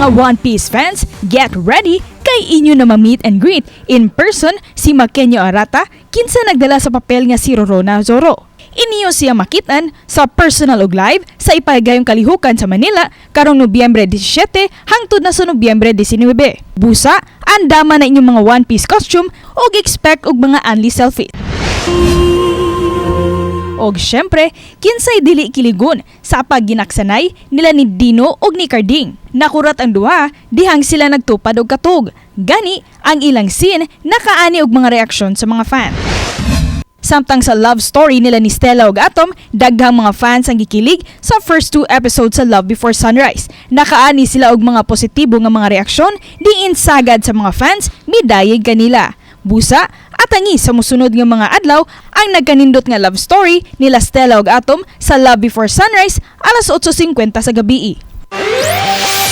Mga One Piece fans, get ready kay inyo na ma-meet and greet in person si Mackenyu Arata, kinsa nagdala sa papel nga si Rorona Zoro. Inyo siya makitan sa personal ug live sa ipahigayong kalihukan sa Manila karong Nobyembre 17 hangtod na sa Nobyembre 19. Busa, andama na inyong mga One Piece costume ug expect og mga unli selfie. Og syempre, kinsay dili kiligon sa pagginaksanay nila ni Dino og ni Carding. Nakurat ang duha dihang sila nagtupad og katog. Gani, ang ilang scene nakaani og mga reaksyon sa mga fan. Samtang sa love story nila ni Stella ug Atom, daghang mga fans ang gikilig sa first two episodes sa Love Before Sunrise. Nakaani sila og mga positibo nga mga reaksyon diin sagad sa mga fans midayeg kanila. Busa, atangi sa musunod nga mga adlaw ang nagkanindot nga love story nila Stella ug Atom sa Love Before Sunrise alas 8:50 sa gabi.